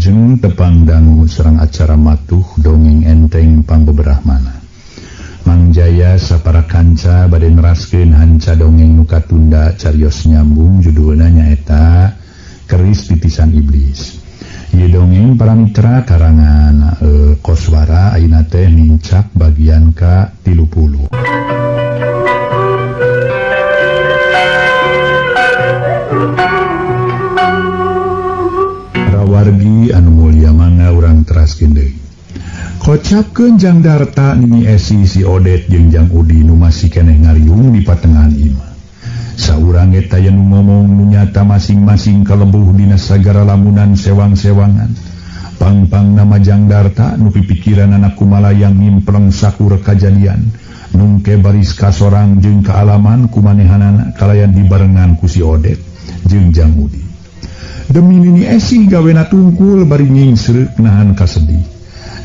Wilujeng tepang dangu serang acara matuh dongeng enteng pangbeberahmana. Mang Jaya sapara kanca bade neraskeun hanca dongeng nu katunda carios nyambung judulna nyaeta Keris Titisan Iblis. Ieu dongeng para mitra karangan Koswara ayeuna teh nincak bagian ka 30. Wargi anu mulia mangga urang teraskeun deui. Kocapkeun Jang Darta Nini Esi si Odet jeung Jang Udi nu masih keneh ngariung di patengahan imah. Saurang eta aya nu ngomong nu nyata masing-masing kalebuh dina sagara lamunan sewang-sewangan. Pang-pang nama Jang Darta nu pipikiranana kumalayang ngimpleng sakur kajadian. Nungke baris kasorang jeung kaalaman kumanehanana kalayan dibarengan ku si Odet jeung Jang Udi. Demi Nini Esi gawena tungkul bari nyingsreuk nahan kasedih.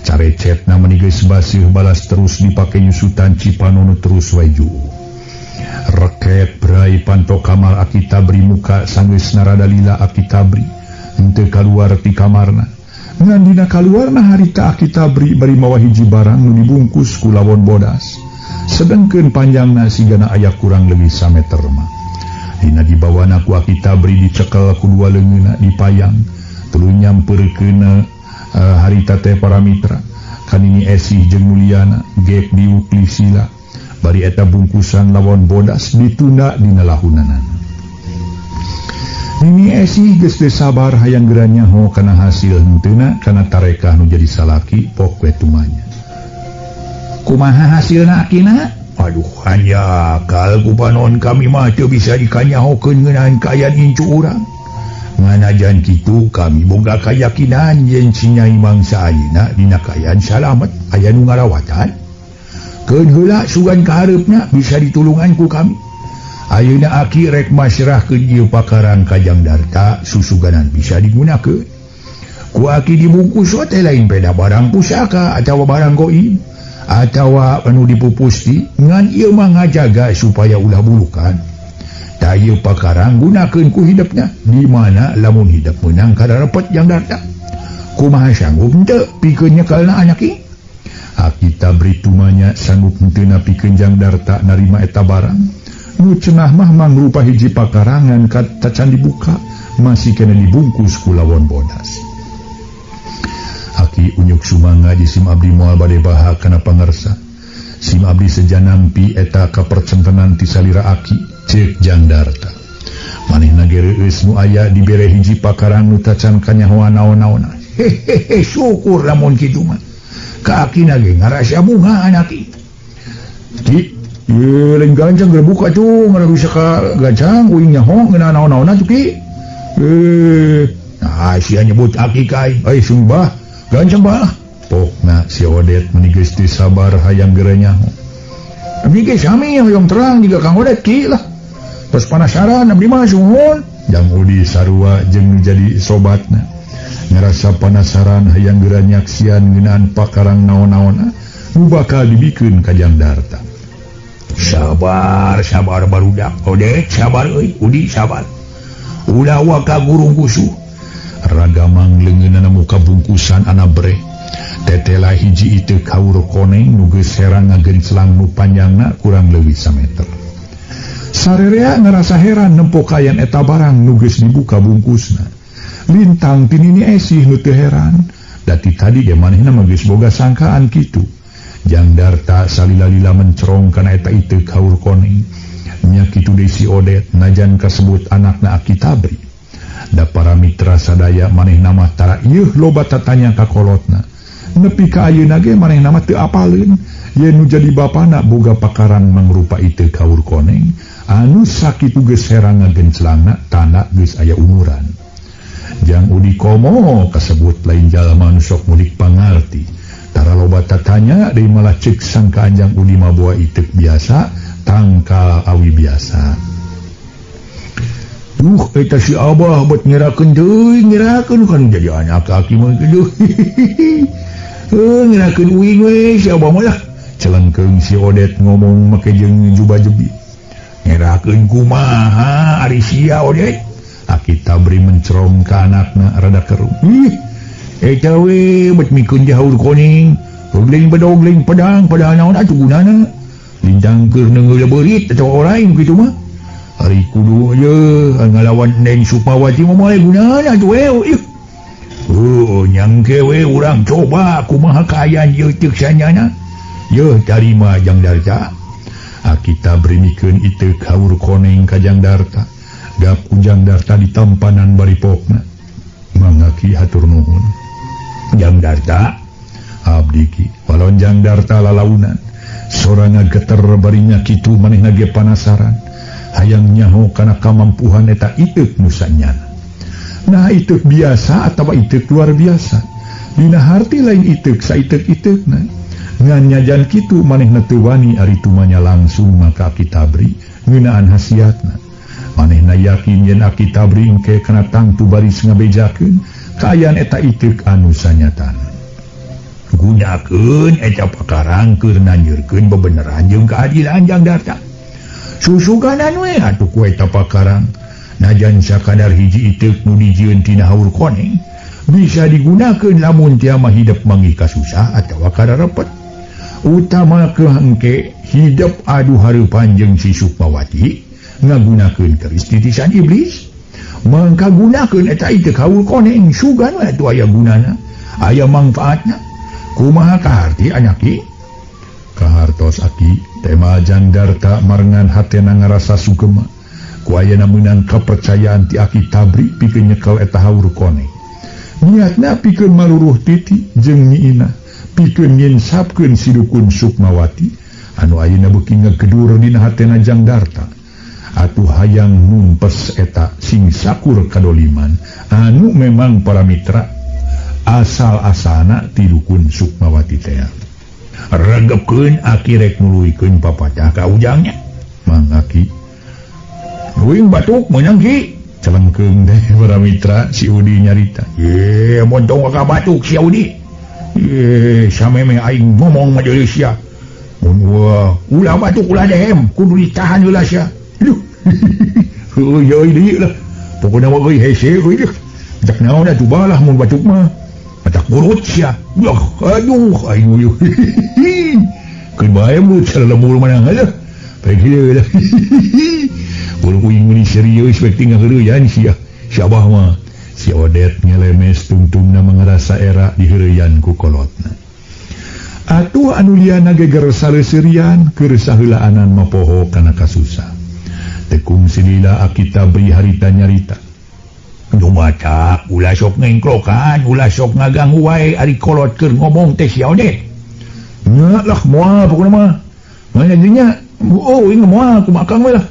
Carecetna meni geus baseuh balas terus dipake nyusutan Cipanunu terus wae juu. Reket brai panto kamar Aki Tabri muka sanggeus narada lila Aki Tabri henteu kaluar ti kamarna. Ngan dina kaluarna harita Aki Tabri bari mawa hiji barang nu dibungkus ku lawon bodas. Sedengkeun panjangna sigana aya kurang leuwih sameter mah. Dina dibawana ku Aki Tabri dicekel ku dua leungeunna dipayang tuluy nyampeurkeun harita teh para mitra ka Nini Esih jeung Mulyana gek diuk lisila bari eta bungkusan lawon bodas ditunda dina lahunanana. Nini Esih geus teu sabar hayang geura nyaho kana hasil henteuna kana tarekah nu jadi salaki pok we tumanya. Kumaha hasilna akina? Aduh, hanya kal kupanon kami mah teu bisa dikanyahokeun ngeunaan kaayaan incu urang. Nganajan kitu kami boga kayakinan yen si Nyai mangsa ayeuna dina kaayaan salamet aya nu ngarawatan. Keun heula sugan kahareupna bisa ditulungan ku kami. Ayeuna aki rek masrahkeun ieu pakarang ka Jang Darta susuganan bisa digunakeun. Ku aki dibungkus we teh lain peda barang pusaka atawa barang goib atawa anu dipupusti ngan ieu mah ngajaga supaya ulah bulukan. Tah ieu pakarang gunakeun ku hidepna di mana lamun hidep meunang kadarepet Jang Darta. Kumaha sanggup henteu pikeun nyekelna anak ieu? Aki Tabri tumanya sanggup henteu pikeun Jang Darta narima eta barang. Nu cenah mah mangrupa hiji pakarangan tacan dibuka masih kena dibungkus ku lawon bodas. Aki unyuk sumangga di sim abdi moal bade baha kana pangersa. Sim abdi sejanampi eta kapercentenan ti salira aki ceuk Jang Darta. Manehna ge reueus nu aya dibere hiji pakarang nu tacan kanyahoan naon-naonna. Hehehe syukur lamun kitu mah. Ka akina ge ngarasa bunga anak ieu. Ki ieu lain gancang geura buka tuh ngara bisa ka gancang uing nyaho ngeunaan naon-naonna tuh ki. Nah sia nyebut aki ka aing. Euy sumbah gancang bah. Pokna si Odet meni geus teu sabar hayang geura nyaho. Abdi ge sami hoyong terang jiga Kang Odet ki lah. Tos panasaran abdi mah suhun. Jang Udi sarua jeung nu jadi sobatna. Ngarasa panasaran hayang geura nyaksian ngeunaan pakarang naon-naonna nu bakal dibikeun ka Jang Darta. Sabar, sabar barudak. Odet sabar euy, Udi sabar. Ulah waka gurung kusuh. Ragamang leungeunana muka bungkusan ana breh. Tetela hiji itu kaur koneng nu geus herang ngagenclang nu panjangna kurang leuwih sameter. Sarerea ngarasa heran nempo kayan eta barang nu geus dibuka bungkusna. Lintang ti Nini Esih nu teu heran. Da ti tadi ge manehna mah geus boga sangkaan kitu. Jang Darta salila-lila mencerong kana eta itu kaur koneng. Nya kitu deui si Odet najan kasebut anakna Aki Tabri. Da para mitra sadaya manehna mah tara ieuh loba tatanya ka kolotna. Nepi ka ayeuna ge manehna mah teu apaleun yen nu jadi bapana boga pakarang mangrupa itu kaur koneng anu sakitu geus herang ngagenclangna tanda geus aya umuran. Jang Udi komo kasebut lain jalma nu sok mudik pangarti. Tara loba tatanya deui malah ceuk sangkaan Jang Udi mah boa iteuk biasa tangkal awi biasa. Duh, eta si Abah buat ngerakeun deui, ngerakeun kan jadi anak aki mah kitu. Ngerakeun uing we si Abah mah lah. Celengkeung si Odet ngomong make jeung juba jebi. Ngerakeun kumaha ari sia Odet? Aki Tabri mencerong ka anakna rada keruh. Ih, Eta we bet mikeun haur koneng. Gling bedog gling pedang padahal naon atuh gunana. Lintang keur neungeul beurit atawa lain kitu mah. Ari kudu ye ngalawan Neng Sukmawati mah moal gunana atuh we. Oh, nyangke we urang coba kumaha kaayaan ieu ceuk sanyana. Yeuh tarima Jang Darta. Aki Tabri mikeun iteuk haur koneng ka Jang Darta. Gap ku Jang Darta ditampanan bari pokna. Mangga Ki hatur nuhun. Jang Darta abdi Ki walon Jang Darta lalaunan. Sorana geter barinya kitu manehna ge panasaran. Hayang nyaho kana kamampuhan eta iteuk nu sanyana. Nah iteuk biasa atawa iteuk luar biasa. Dina harti lain iteuk saiteuk-iteukna. Ngan nyajan kitu manehna teu wani ari tumanya langsung maka Aki Tabri ngeunaan hasiatna. Manehna yakin yen Aki Tabri engke kana tangtu baris ngabejakeun kaayaan eta iteuk anu sanyatana. Gunakeun eta pakarang keur nanjeurkeun bebeneran jeung keadilan Jang Darta. Susuganan we atuh ku eta pakarang. Najan sakadar hiji iteuk nu dijieun tina haur koneng bisa digunakeun lamun tiama hidep manggih kasusah atawa kararepet. Utama ke engke hidep adu hareupan jeung si Sukmawati ngagunakeun keris titisan iblis. Mangka gunakeun eta iteuk haur koneng sugan we atuh aya gunana, aya mangfaatna. Kumaha kaharti anak Ki? Kahartos Aki tema Jang Darta marengan hatena ngarasa sugema. Ku ayana meunang kepercayaan ti Aki Tabri pikeun nyekel eta haur koneng. Niatna pikeun maluruh titi jeung Nyi Inah, pikeun nyinsapkeun si dukun Sukmawati anu ayeuna beuki ngagedur dina hatena Jang Darta. Atuh hayang numpes eta sing sakur kadoliman anu memang para mitra asal-asalna ti dukun Sukmawati teh. Regepkeun Aki rek nuluykeun papatah ka ujangnya. Mang Aki uing batuk meunang Ki. Celengkeung teh para mitra si Udi nyarita. Ye montong ka batuk si Udi. Ye sameme aing ngomong mah deui sia. Mun ulah batuk ulah dehem kudu ditahan heula sia. Aduh. Heueuh yeuh deui lah. Pokona mah euy hese euy. Dak naon atuh balah mun batuk mah. Batak burut sia. Yah, aduh aing euy. Keun bae mulut salemur mana heuh. Baik heula lah. Urang uing meuni serius bae tinggal heureuyan sia. Si Abah mah si Odet ngelemes tungtungna mangarasa era diheureyan ku kolotna. Atuh anu liana geger saleseurian keur saheulaanan mapoho kana kasusah. Tekung silila Aki Tabri harita nyarita. Nu maca ulah sok ngengklokan, ulah sok ngaganggu wae ari kolot keur ngomong teh si Odet. Nya lah moal pokona mah. Manya dinya, oh ieu moal kumaha akang we lah.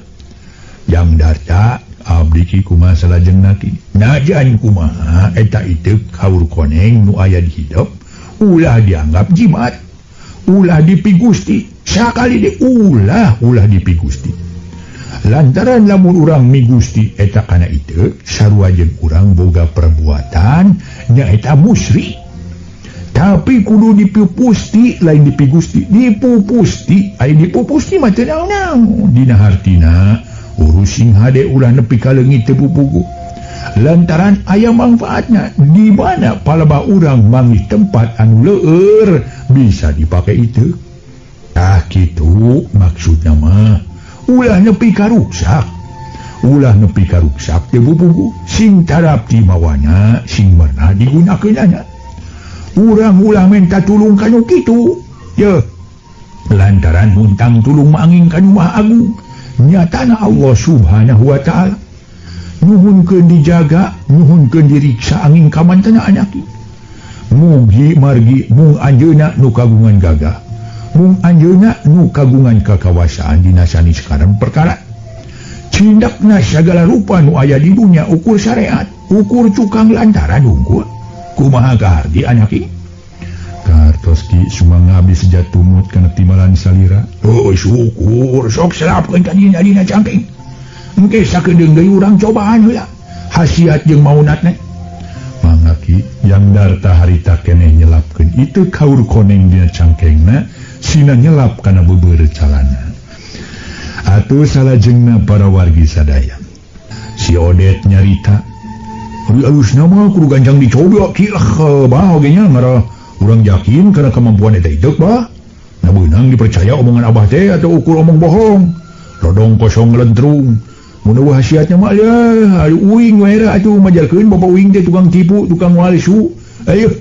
Jang Darta abdi ki kumaha salajengna ki. Najan kumaha eta iteuk haur koneng nu aya di hidep ulah dianggap jimat, ulah dipigusti, sakali deui ulah dipigusti. Lantaran lamun urang migusti eta kana iteuk sarua jeung urang boga perbuatan nyaeta musyrik. Tapi kudu dipupusti lain dipigusti, dipupusti, ai dipupusti mah teu naon-naon. Dina hartina urus sing hade ulah nepi ka leungit teu pupugu. Lantaran aya mangfaatna di mana palebah urang manggih tempat anu leueur bisa dipake itu. Tah kitu maksudna mah ulah nepi ka ruksak. Ulah nepi ka ruksak teu pupugu sing tarap ti mawana sing meunah digunakeunana. Urang ulah minta tulung kanu kitu. Yeuh. Lantaran muntang tulung maanging kanu Maha Agung. Nyatana Allah Subhanahu wa ta'ala. Nuhunkeun dijaga, nuhunkeun diriksa angin kamantana anak. Mugi margi mung anjeunna nu kagungan gagah. Mung anjeunna nu kagungan kakawasaan dina sanes karem perkara. Cindakna sagala rupa nu aya di dunya ukur syariat, ukur cukang lantaran unggul. Kumaha kaharti anak ieu? Kahartos Ki sumangga abdi seja tumut kana timbalan salira. Oh syukur sok selapkeun ka dina dina cangking. Engke sakedeung deui urang cobaan heula. Hasiat jeung maunatna. Mangga Ki, Yang Darta harita keneh nyelapkeun itu kaur koneng dina cangkengna sina nyelap kana beubeureuh calana. Atuh salajengna para wargi sadaya. Si Odet nyarita Ari alusna mah kudu gancang dicoba ki lah bah oge nya ngarah urang yakin kana kemampuan eta iteuk bah. Nah beunang dipercaya omongan abah teh atau ukur omong bohong. Lodong kosong ngelentrung. Mun eueuh hasiatna mah ya aduh uing we era atuh majarkeun bapak uing teh tukang tipu, tukang walsu. Ayo.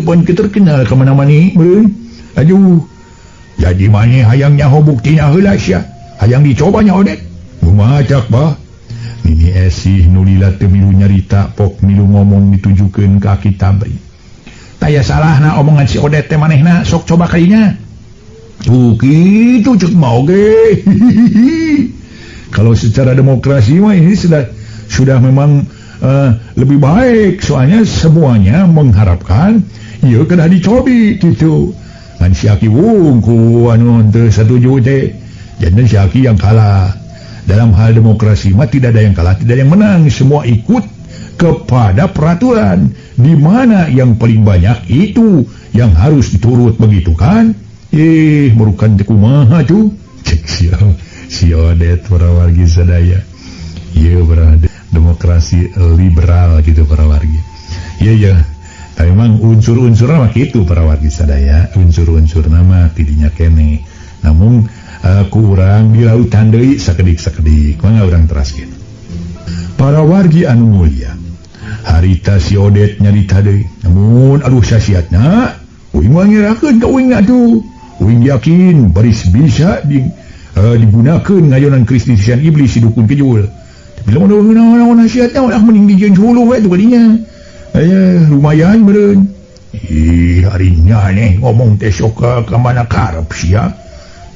Pan terkenal ka mana-mana meureun. Aduh. Jadi maneh hayang nyaho buktina heula sia. Hayang dicoba nya Odet. Kumaha cak bah? Nini Esih nu lila teu milu nyarita pok milu ngomong ditujukeun ka Aki Tabri. Taya salahna omongan si Odet teh manehna sok coba kalinya. Tuh kitu cek mah oge. Kalau secara demokrasi mah ini sudah memang lebih baik, soalnya semuanya mengharapkan ieu kedah dicobi gitu. Ngan si Aki wungku anu teu satuju teh. Janten si Aki yang kalah. Dalam hal demokrasi mah tidak ada yang kalah, tidak ada yang menang, semua ikut kepada peraturan. Di mana yang paling banyak itu yang harus diturut, begitu kan? Merukan teh kumaha tuh? Cek si Odet para wargi sadaya. Ieu berada demokrasi liberal gitu para wargi. Iya ya. Tapi memang unsur-unsur mah kitu para wargi sadaya, unsur-unsur nama tidinya kene. Namun kurang di lautan deui sakedik-sakedik, mangga urang teraskeun. Para wargi anu mulia, harita si Odet nyarita deui, namun aduh sasiatna uing mah ngerakeun ka uing atuh. Uing yakin baris bisa digunakeun ngayonan kristisian iblis si dukun kejul. Tapi lamun naon hasiatna ulah mending dijieun hulu we tuh kadinya. Aya lumayan meureun. Ih, ari nya neh ngomong teh sok ka mana karep sia.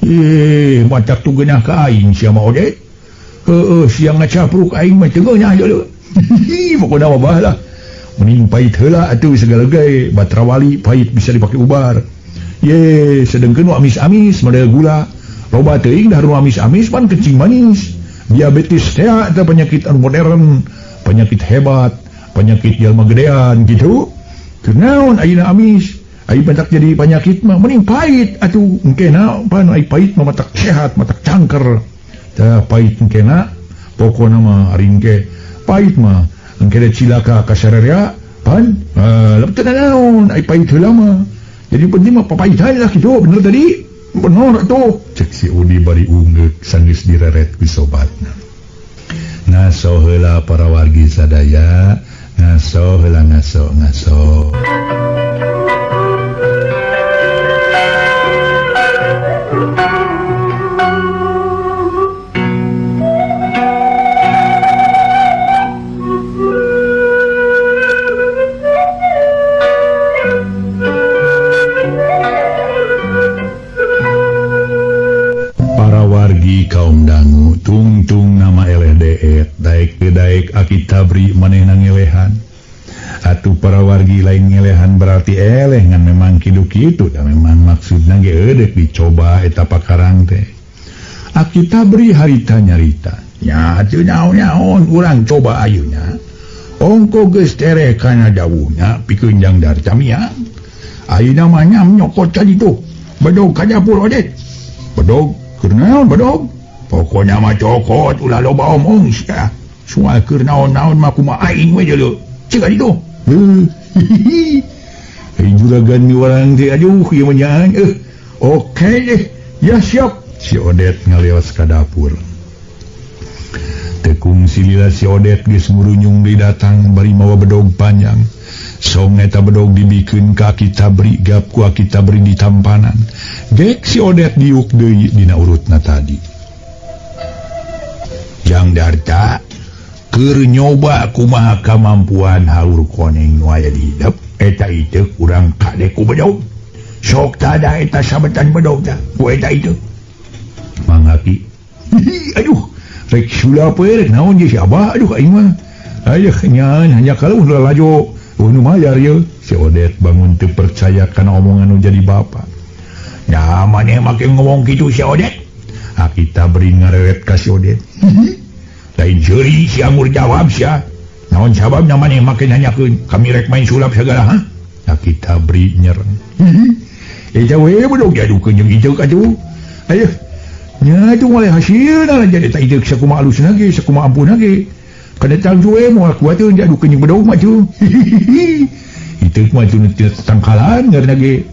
Ih, matak tu geunah ka aing sia mah Odet. Heueuh, sia ngacapruk aing mah teu geunah deuleu. Pokona mah bah lah. Mending pahit heula atuh segala ge batra wali pahit bisa dipake ubar. Ye, sedengkeun nu amis-amis model gula. Loba teuing dahar nu amis-amis pan kencing manis. Diabetes teh eta penyakit anu modern, penyakit hebat, penyakit jelema gedean gitu. Kunaon ayeuna amis? Ai matak jadi penyakit mah mending pahit atuh engkena pan ai pahit mah matak sehat, matak cangker. Tah pahit engkena pokona mah ari engke pahit mah engke cilaka ka sararea pan lep teu naon ai pahit heula mah. Jadi penting mah papahitan lah kitu bener tadi. Bener atuh. Cek si Udi bari ungeuk sanggeus direret ku sobatna. Ngaso heula para wargi sadaya, ngaso heula ngaso ngaso. Wargi kaum dangu tungtung nama eleh deet daek teu daek Aki Tabri manehna ngelehan. Atuh para wargi lain ngelehan berarti eleh ngan memang kidu kitu da memang maksudna ge eudek dicoba eta pakarang teh. Aki Tabri harita nyarita nya teu naon-naon urang coba ayeuna. Ongko geus tereh kana dawuhna pikeun jang darta miang. Ayeuna mah nyam nyokot ka ditu. Bedog ka dapur Odet. Bedog keur naon bedog? Pokona mah cokot ulah loba omong sia. Soal keur naon-naon mah kumaha aing we deuleu. Cek ka ditu. Heuh. Ai juragan mi urang teh aduh ieu mah nyaan oke deh. Ya siap. Si Odet ngalios ka dapur. Tekung silila si Odet geus ngurunyung deui datang bari mawa bedog panjang. Song eta bedog dibikeun ka Aki Tabri gap ku Aki Tabri ditampanan. Gek si Odet diuk deui dina urutna tadi. Jang Darta keur nyoba kumaha kamampuan haur koneng nu aya di hidep eta ieu urang kade ku bedog. Sok tada eta sabetan bedog tah ku eta ieu. Mang Aki. Aduh, rek sulap we rek naon je si Abah aduh aing mah. Ayah nyan hanya kalau lalajo nu mayar ye. Si Odet bangun teu percaya kana omongan nu jadi bapa. Nya maneh make ngomong kitu si Odet. Aki Tabri ngareret ka si Odet. Lain seuri si Angur jawab sia. Naon sababna maneh make nanyakeun kami rek main sulap sagala ha? Aki Tabri nyereng. Eta we bedog diadukeun jeung iteuk atuh. Ayeuh. Nya itu mulai hasilna jadi eta iteuk sakumaha alusna ge sakumaha ampuhna ge. Kada tangju we moal kuateun diadukeun jeung bedog mah tuh. Itu mah tuh tangkalan ngaranna ge.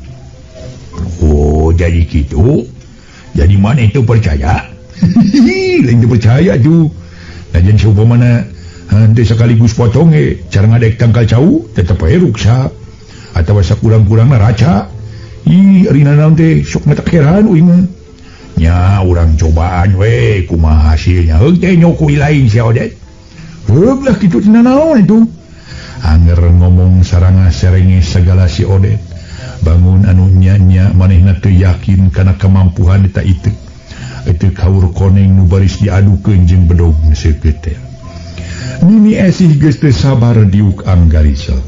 Oh, jadi kitu. Jadi mana itu percaya? Lain teu percaya tuh. Najan saupamana henteu sekaligus potong ge, cara ngadek tangkal cau tetep we ruksa. Atawa sakurang-kurangna raca. Ih, ari naon teh sok mata heran uing mah. Nya urang cobaan we kumaha hasilnya. Heug teh nyokui lain sia Odet. Heug lah kitu cenah naon itu. Anger ngomong saranga serenge segala si Odet. Bangun anu nya-nya manehna teu yakin kana kemampuan eta itu. Itu kaur koneng nu baris diadukeun jeung bedog seukeut teh. Nini Esih geus teu sabar diuk anggarisel.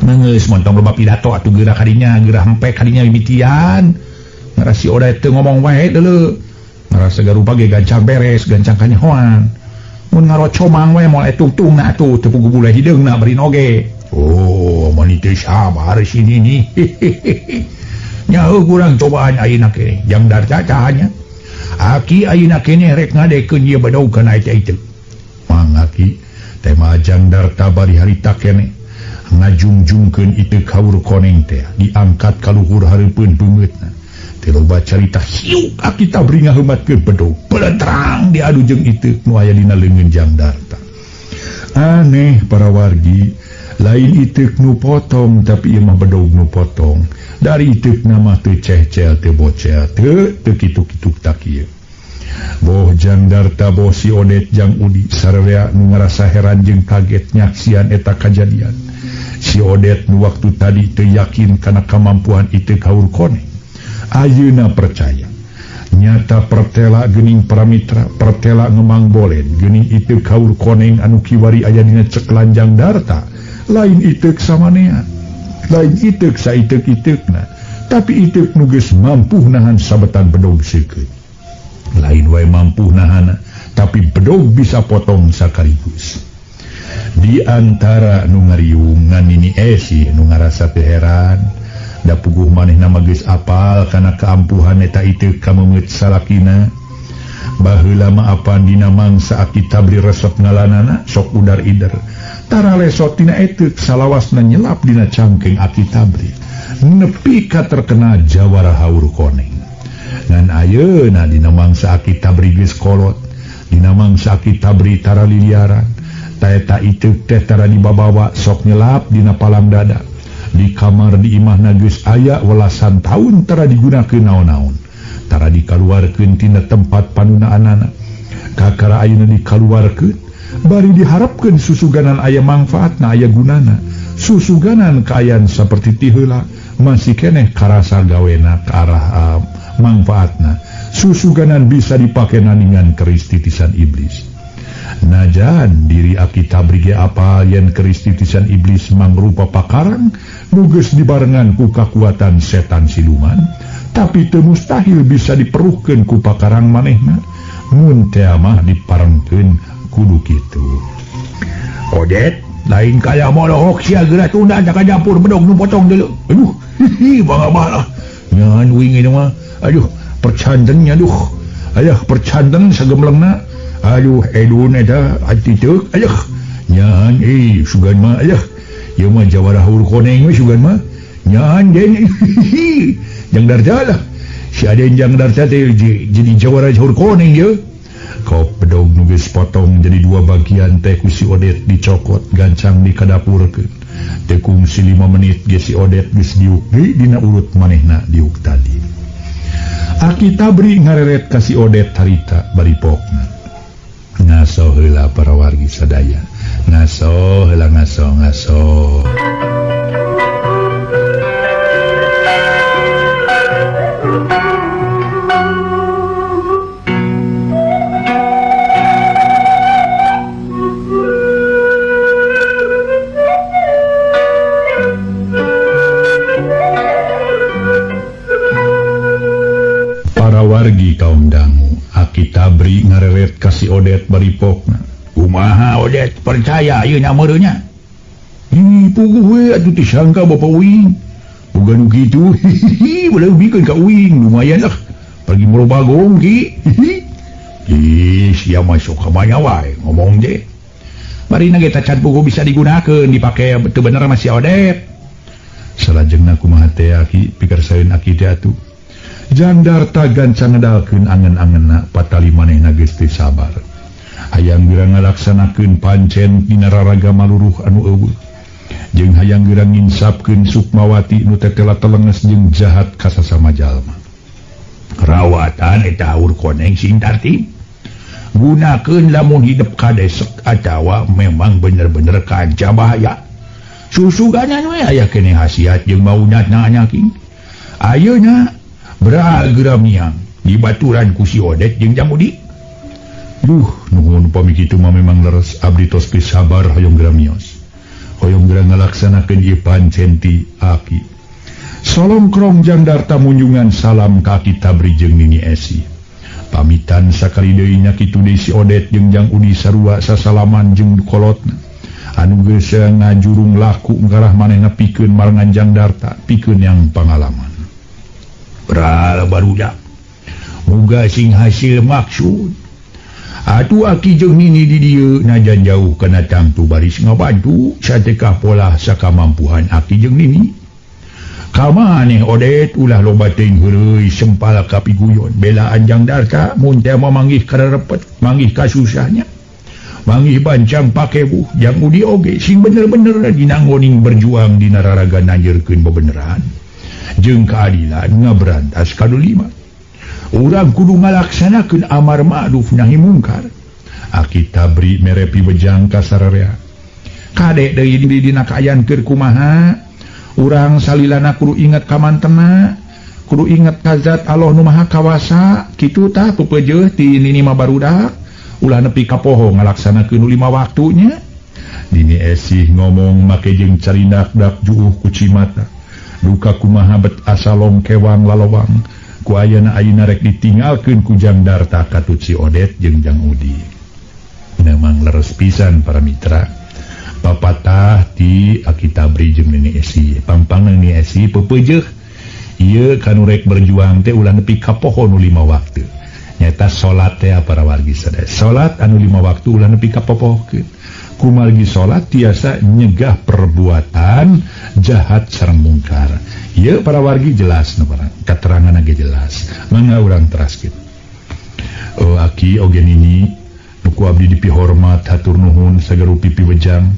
Geus montong loba pidato atuh geura kadinya, geura hempek kadinya mimitian. Ngarasi Odet teu ngomong wae deuleu. Ngarasa garupa ge gancang beres, gancang kanyahoan. Mun ngarocomang we moal etungtungna atuh teu puguh bule hideungna bari oge. Oh, mani teu sabar si Nini. Nya heuh urang cobaan ayeuna keneh. Jang darta nya. Aki ayeuna keneh rek ngadekeun ieu bedog kana eta itu. Mang aki teh mah Jang Darta bari harita keneh. Ngajungjungkeun itu kaur koneng teh diangkat ka luhur hareupeun beungeutna. Teh loba carita hiuk aki tabri ngaheumatkeun bedog. Peletrang diadu jeung itu nu aya dina leungeun Jang Darta. Aneh para wargi, lain itek nu potong tapi ieu mah bedog nu potong. Dari itek nama teu cehcel teu bocel teu teu kitu-kitu tak ieu. Boh Jang Darta boh si Odet jang Udi sararea nu ngarasa heran jeung kaget nyaksian eta kajadian. Si Odet nu waktu tadi teu yakin kana kemampuan itek haur koneng. Ayeuna percaya. Nyata pertela geuning paramitra, pertela ngemang bolen geuning itek haur koneng anu kiwari aya dina ceklan Jang Darta. Lain itek samanea, lain itek saitek-itekna, tapi itek nu geus mampu nahan sabetan bedog seukeut. Lain wae mampu nahan, tapi bedog bisa potong sakaligus. Di antara nu ngariung ngan Nini Esih nu ngarasa teu heran, da puguh manehna mah geus apal kana kaampuhan eta itek ka meungeut salakina. Baheula mah apan dina mangsa aki tabri resep ngalanana sok udar-ider. Tara lesot tina eteuk salawasna nyelap dina cangkeng aki tabri. Nepi ka terkena jawara haur koneng. Ngan ayeuna dina mangsa aki tabri geus kolot, dina mangsa aki tabri tara liliaran. Ta eta iteuk teh tara dibabawa sok nyelap dina palang dada. Di kamar di imahna geus aya welasan taun tara digunakeun naon-naon. Tara dikaluarkeun tina tempat panunaanana. Kakara ayeuna dikaluarkeun, bari diharapkeun susuganan aya mangfaatna aya gunana. Susuganan kaayaan saperti ti heula masih keneh karasa gawena ka arah mangfaatna. Susuganan bisa dipake naningan keris titisan iblis. Najan diri aki tabri ge apal yen keris titisan iblis mangrupa pakarang nu geus dibarengan ku kakuatan setan siluman, tapi teu mustahil bisa diperuhkeun ku pakarang manehna. Mun teh mah diparengkeun kudu kitu. Odet, lain kaya molohok sia geura tunda ka dapur bedog nu potong deuleu. Aduh, hihi bangga-bangga. Nyan uing ieu mah. Aduh, percantennya duh. Ayah percanten sagemlengna. Aduh, edun eta ati teuk. Ayah, nyan sugan mah ayah. Ieu mah jawara haur koneng we sugan mah. Nyan den. Jang Darta lah. Si Aden Jang Darta teh jadi jawara haur koneng ye. Kop bedog nu geus potong jadi dua bagian teh ku si Odet dicokot gancang dikadapurkeun. Teu kungsi 5 menit ge si Odet geus diuk deui dina urut manehna diuk tadi. Aki tabri ngareret ka si Odet harita bari pokna. Ngaso heula para wargi sadaya. Ngaso heula ngaso ngaso. Para wargi kaum dangu, aki tabri ngareret ka si Odet bari pokna. Kumaha Odet percaya ayeuna meureunnya? Ih, puguh we atuh teu sangka bapa uing. Boga nu kitu, hihihi, boleh bikeun ka uing, lumayan lah. Pergi merobagong ki. Hihi. Ih, sia mah sok ka mana wae ngomong deh. Barina ge tacan puguh bisa digunakeun dipake teu bener mah si Odet. Salajengna kumaha teh aki pikersaeun aki teh atuh. Jang Darta gancang ngedalkeun angen-angenna patali manehna geus teu sabar. Hayang geura ngalaksanakeun pancen dina raraga maluruh anu eueuh. Jeung hayang geura nginsapkeun Sukmawati nu tetela telenges jeung jahat ka sasama jalma. Rawatan eta haur koneng sing tartib. Gunakeun lamun hidep kadesek atawa memang bener-bener kanca bahaya. Susuganan we aya keneh khasiat jeung maunatna nya king. Ayeuna beral geura miang dibaturan ku si Odet jeung Jang Udi. Duh, nuhun pami kitu mah memang leres abdi tos geus sabar hoyong geura mios. Hoyong geura ngalaksanakeun ieu pancen ti aki. Solongkrong Jang Darta munjungan salam ka Aki Tabri jeung Nini Esi. Pamitan sakali deui nya kitu deui si Odet jeung Jang Udi sarua sasalaman jeung kolotna. Anu geus ngajurung laku ngarah manehna pikeun marengan Jang Darta, pikeun yang pangalaman. Beral barudak. Muga sing hasil maksud. Atuh aki jeung nini di dieu najan jauh kana tangtu baris ngabantu satekah pola sakamampuhan aki jeung nini. Kamaneh Odet ulah loba teuing heureuy sempal ka piguyon belaan Jang Darta mun teh mah manggih kararepet manggih kasusahnya manggih bancang pakebuh Jang Udi oge sing bener-bener dinanggoning berjuang dina raraga nanjeurkeun bebeneran jeung keadilan ngaberantas kadulima. Urang kudu ngalaksanakeun amar ma'ruf nahi mungkar. Aki Tabri mere piwejang ka sararea. Kade deui dina kaayaan keur kumaha? Urang salilana kudu inget ka mantena, kudu inget ka zat Allah nu Maha Kawasa, kitu tah pepeujeuh ti nini mah barudak, ulah nepi ka poho ngalaksanakeun nu 5 waktunya. Nini Esih ngomong make jeung carindak dak juuh ku cimata. Duka kumaha bet asa longkewang lalowang. Ku ayana ayeuna rek ditinggalkeun ku Jang Darta katut si Odet jeung Jang Udi. Memang leres pisan para mitra. Papatah ti Aki Tabri jeung Nini Esi. Pangpang Nini Esi pepeujeuh ieu kanu rek berjuang teh ulah nepi ka poho nu 5 waktu. Nyaeta salat teh para wargi sadaya. Salat anu 5 waktu ulah nepi ka popohkeun. Kumargi salat tiasa nyegah perbuatan jahat sareng mungkar. Ieu para wargi jelas nu para katerangan ge jelas. Mangga urang teraskeun. Oh aki oge nini nu ku abdi dipihormat hatur nuhun sagarupi piwejang.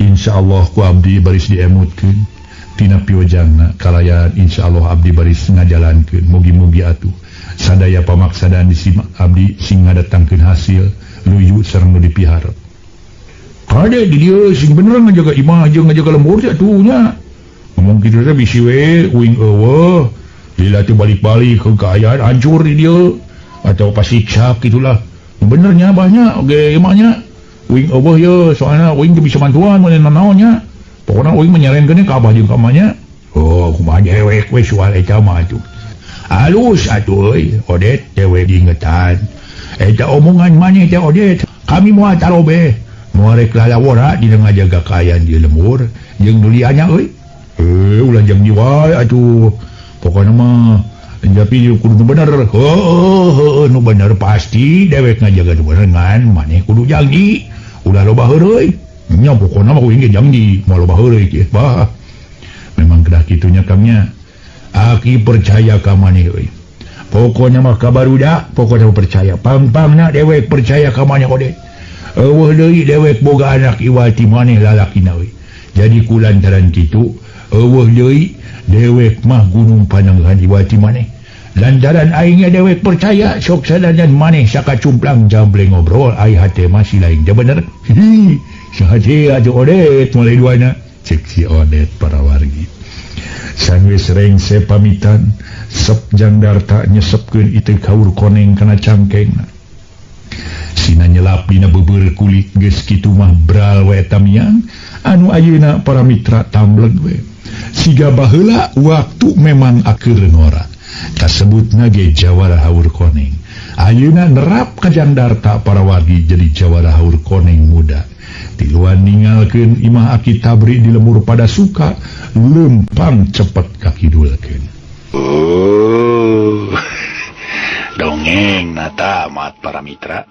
Insyaallah ku abdi baris diemutkeun tina piwejangna kalayan insyaallah abdi baris ngajalankeun mugi-mugi atuh sadaya pamaksadan disimak abdi sing ngadatangkeun hasil luyu sareng nu dipiharep. Kade di dieu sing bener ngajaga imah jeung ngajaga lembur teh atuh nya. Ngomong kitu teh bisi we uing eueuh. Lila teh balik-balik ke kaayaan hancur di dieu atau pasiksa gitulah. Benernya abahnya oge imahnya uing eueuh ye soalna uing teu bisa bantuan mun nanaon nya. Pokona uing menyarankeun ka abah jeung ka emaknya. Oh, kumaha dewek we soal eta mah atuh. Halus atuh euy, Odet dewe diingetan. Eta omongan maneh teh Odet, kami moal tarobe. Moal rek lalawora dina ngajaga kaayaan di lembur jeung dulianya euy. Ulah jang jiwa atuh. Pokona mah tapi kudu nu bener. Heuh heuh nu bener pasti dewek ngajaga nu bener ngan maneh kudu janji. Ulah loba heureuy. Nya pokona mah kuing ge janji moal loba heureuy kieu. Bah. Memang kedah kitunya kangnya. Aki percaya ka maneh euy. Pokona mah kabarudak, pokona mah percaya. Pang-pangna dewek percaya ka maneh Odet. Eueuh deui dewek boga anak iwal ti maneh lalakina euy. Jadi kulantaran kitu eueuh deui dewek mah gunung pananggahan iwal ti maneh. Lantaran aingnya dewek percaya sok sadadan maneh sakacumplang jamble ngobrol ai hate mah si lain teh bener. Hi, saha teh atuh Odet mulai duana. Cek si Odet para wargi. Sanggeus rengse pamitan, sep Jang Darta nyesepkeun ieu kaur koneng kana cangkengna. Sina nyelap dina beubeul kulit geus kitu mah bral we eta miang anu ayeuna para mitra tambleg we. Siga baheula waktu memang akeur ngora. Kasebutna ge jawara haur koneng. Ayeuna nerap ka Jang Darta para wargi jadi jawara haur koneng muda. Tiluan ningalkeun imah Aki Tabri di lemur pada suka lempang cepet kakidulkeun. Oh, dongeng na tamat para mitra.